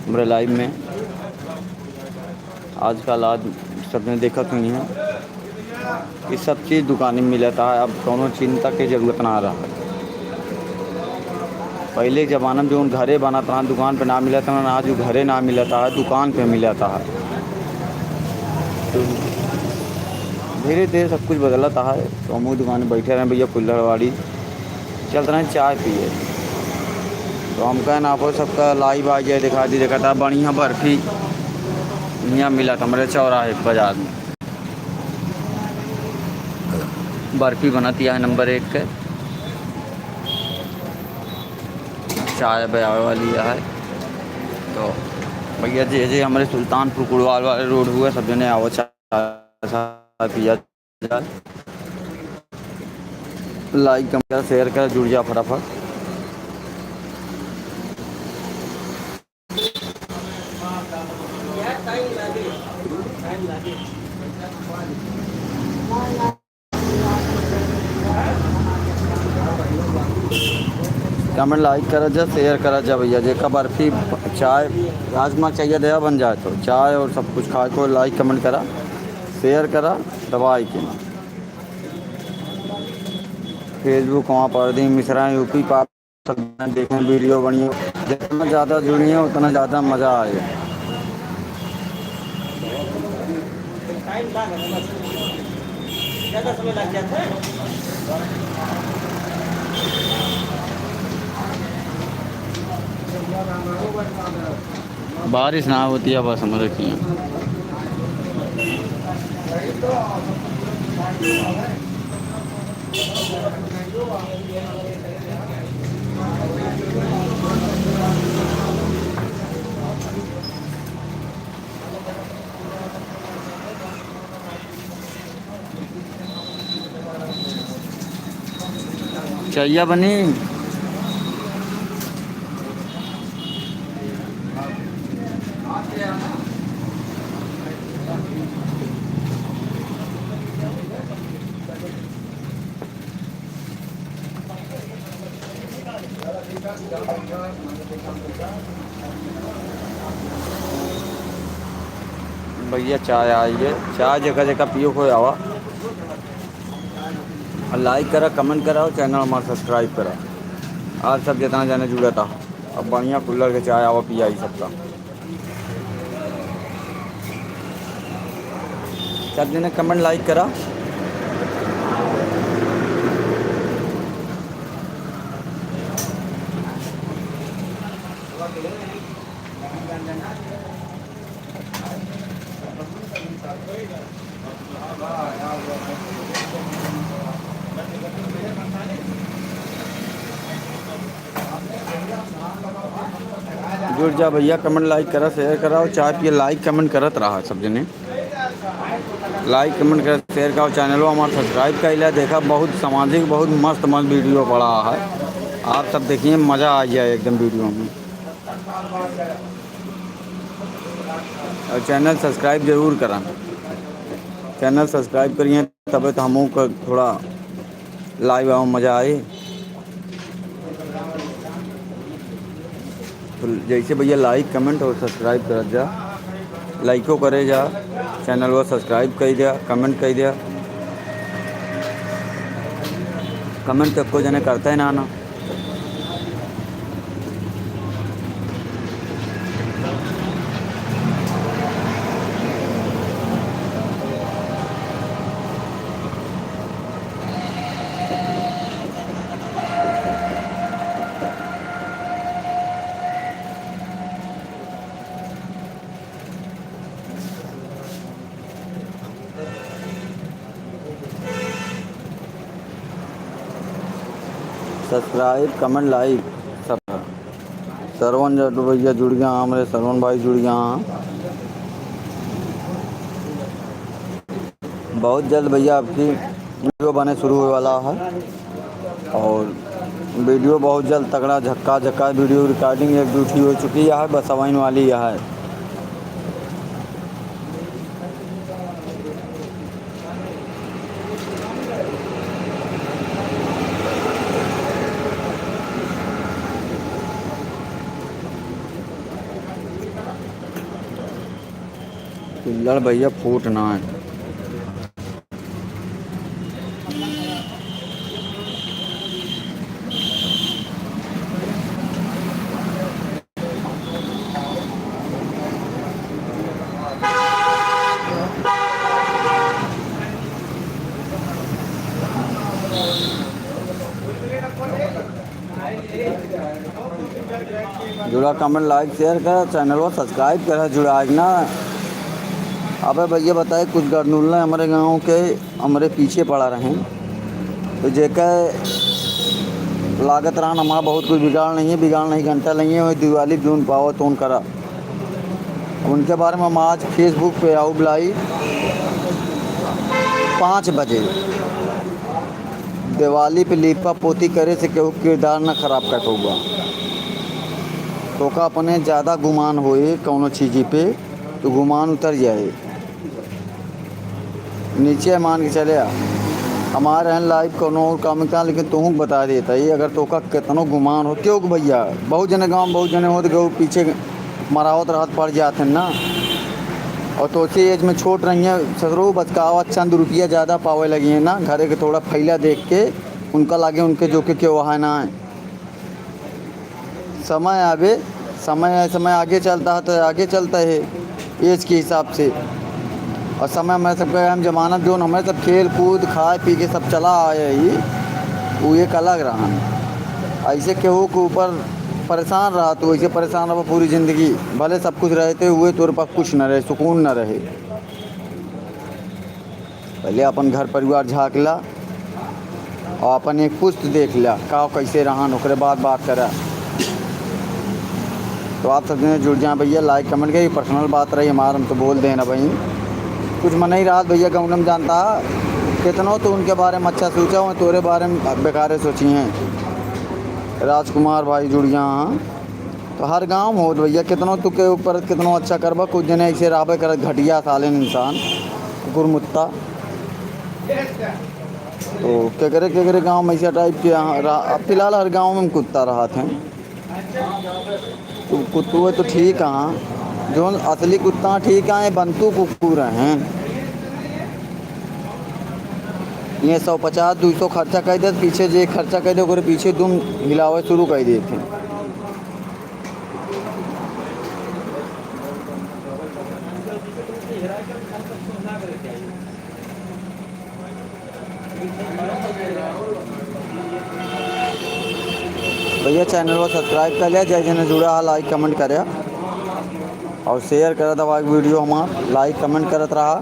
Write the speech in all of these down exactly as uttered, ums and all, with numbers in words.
हमरे live में आजकल आज सबने देखत होइहैं कि सब चीज दुकानी में मिलत है, अब कौनो चिंता के जरूरत ना रहा। पहिले जमाना में जौन घरे बनत रहा, दुकान पे ना मिलत रहा, आज उ घरे ना मिलत है, दुकान पे मिलत है। तो धीरे धीरे सब कुछ बदलत है। तो हमहू दुकान पे बैठे रहे भैया कुल्हड़वाड़ी, चलत रहे चाय पिए। तो हम कहन आपो सबका live आ जाए, देखा दी, देखा था बढ़िया बर्फी यहाँ मिलत हमरे चौराहे बाजार में। बर्फी बनत यह नंबर एक के, चाय अब आवे वाली है। तो भैया जे जे हमरे सुल्तानपुर कुड़वाल वाले रोड हुए, सब जने आवो चाय पिया जाए। Like, comment, share कर, जुड़ जा फटाफट। Comment, like करा जा, share करा जा भैया। जेका बर्फी, चाय, राजमा चाहिए दया बन जाए तो चाय और सब कुछ खाए को like comment करा, share करा, दबाई के ना। Facebook वहाँ पर दी मिश्रा यूपी पाप सब देखें video बढ़िया। जितना ज़्यादा जुड़िए उतना ज़्यादा मज़ा आए। बारिश ना होती है बस हम रखिए। चहिया बनी। भैया चाय आई है, चाय जेका जेका पियो को आवा। और like करा, comment करा और channel हमारा subscribe करा। आज सब जितना जाने जुड़ा था, अब बढ़िया कुल्हड़ के चाय आवा पिया ही सबका। सब जने comment like करा। जुड़ जा भैया, comment like करा, share करा और चाय पिए, like comment करत रहा सब जने। Like comment करा, share करा और channel हमारा subscribe कर लिया। देखा बहुत सामाजिक, बहुत मस्त मस्त video पड़ा है, आप सब देखिए, मज़ा आ जाए एकदम video में। और channel subscribe जरूर करा, channel subscribe करिए, तबे तो हमहू का थोड़ा live आओ मज़ा आए। तो जैसे भैया like comment और subscribe कर जा, लाइको करे जा, channel को subscribe कर दिया, comment कर दिया। Comment तो कोई जने करता है ना ना। Subscribe, comment, like सब। श्रवण जादव भैया जुड़ गया, हमरे श्रवण भाई जुड़ गया। बहुत जल्द भैया आपकी video बने शुरू होए वाला है और video बहुत जल्द तगड़ा झक्का झक्का video recording एक दो ठी हो चुकी है, बस आवे वाली है। कुल्हड़ भैया फूट ना है। जुड़ा, comment, like, share करा, channel को subscribe करा, जुड़ा आज ना। अबे भैया बताए, कुछ गरनुल्ला हमरे गाँव के हमरे पीछे पड़ा रहे, तो जेका लागत रहन हमारा बहुत कुछ बिगाड़ नहीं है, बिगाड़ नहीं घंटा नहीं है, वही दिवाली जौन पावत तौन करा। अब उनके बारे में हम आज Facebook पे आउब live पाँच बजे। दिवाली पे लीपा पोती करे से केहू किरदार ना खराब कर पउबा। तोका अपने ज्यादा गुमान होए कौनो चीजी पे, तो गुमान उतर जाए। नीचे मान के चले आ, हमारे यहाँ live कौनो और काम का, लेकिन तुहूँ बता देता ही, अगर तोका कितनो गुमान हो, क्यों कि भैया, बहुत जने गाँव में बहुत जने होत गए पीछे मरावत रहत पड़ जात हैं ना। और तो उसी age में छोट रही हैं, ससुरो बचकावा चंद रुपया ज्यादा पावे लगी हैं ना, घरे के थोड़ा फैला देख के उनका लागे उनके जो के क्यों वहाँ ना है। समय आवे, समय है, समय आगे चलता है तो आगे चलता है age के हिसाब से। और समय हमारे सबका हम जमाना जौन हमारे सब खेल कूद खाए पी के सब चला आए ही, वो एक अलग रहन। ऐसे केहू के ऊपर परेशान रहा तो वैसे परेशान रहा पूरी जिंदगी, भले सब कुछ रहते हुए तोरे पास कुछ न रहे, सुकून न रहे। पहले अपन घर परिवार झाँक ला और अपन एक पुस्त देख ला, का कैसे रहन, ओकरे बाद बात करा। तो आप सब जने जुड़ जाए भैया, like comment करिए, personal बात रही हमार, हम तो बोल देना भाई। कुछ मन ही रात भैया गौनम जानता, कितनो तो उनके बारे में अच्छा सोचा हो, तोरे बारे में बेकारे सोची हैं। राजकुमार भाई जुड़ गया, हाँ। तो हर गाँव में होत भैया, कितनो तू के ऊपर कितनो अच्छा करबा, कुछ जने ऐसे रहबे करत घटिया सालेन इंसान, कुकुर मुत्ता। तो केकरे केकरे गाँव में ऐसा type के यहाँ रहा, अब फिलहाल हर गाँव में कुत्ता रहत हैं। तो कुत्तुए तो ठीक हैं, जौन असली कुत्ता ठीक हैं, ये बंतू कुकुर हैं। ये सौ पचास दुई सौ खर्चा कर दे, पीछे जे खर्चा कर दे, ओकरे पीछे दुम हिलावे शुरू कर देते हैं। भैया channel को subscribe कर लिया, जय जन जुड़ा है, like comment करे और share करा दबा के video हमार, like comment करत रहा।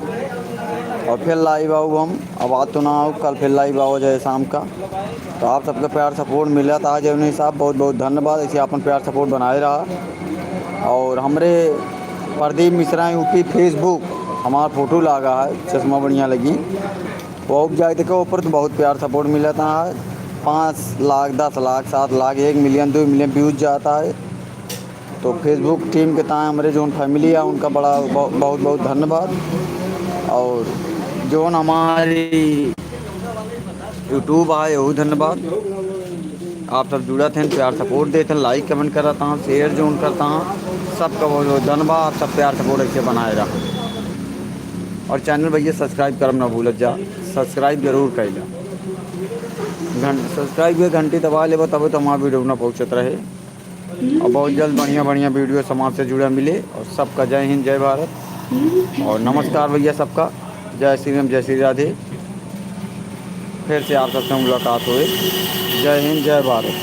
और फिर live आउब हम, अब आज तो ना आउब, कल फिर live आउब जाए शाम का। तो आप सबके प्यार support मिलत है जौन हिसाब, बहुत बहुत धन्यवाद, ऐसे अपन प्यार support बनाए रहा। और हमरे प्रदीप मिश्रा यूपी Facebook हमार photo लागा है, चश्मा बढ़िया लगी, वो अब जाए देखो ऊपर तो बहुत प्यार support मिलत है, पाँच लाख, दस लाख, सात लाख, एक million, दो million views जाता है। तो Facebook team के ताए हमरे जौन family है उनका बड़ा बहु-, बहुत बहुत धन्यवाद। और जौन हमारी YouTube है, यहू धन्यवाद। आप सब जुड़त हैं, प्यार support देत हैं, like comment करत हैं, share जौन करत हैं, सबका बहुत बहुत धन्यवाद। आप सब प्यार support ऐसे बनाए रहा। और channel भैया subscribe करब ना भूलत जा, subscribe जरूर कर ला। घं-, subscribe के घंटी दबा लेबा, तबे तो हमार video ना पहुँचत रहे। और बहुत जल्द बढ़िया बढ़िया video समाज से जुड़ा मिले। और सबका जय हिंद, जय भारत और नमस्कार भैया सबका। जय श्री राम, जय श्री राधे। फिर से आप सबसे मुलाकात होए। जय हिंद, जय भारत।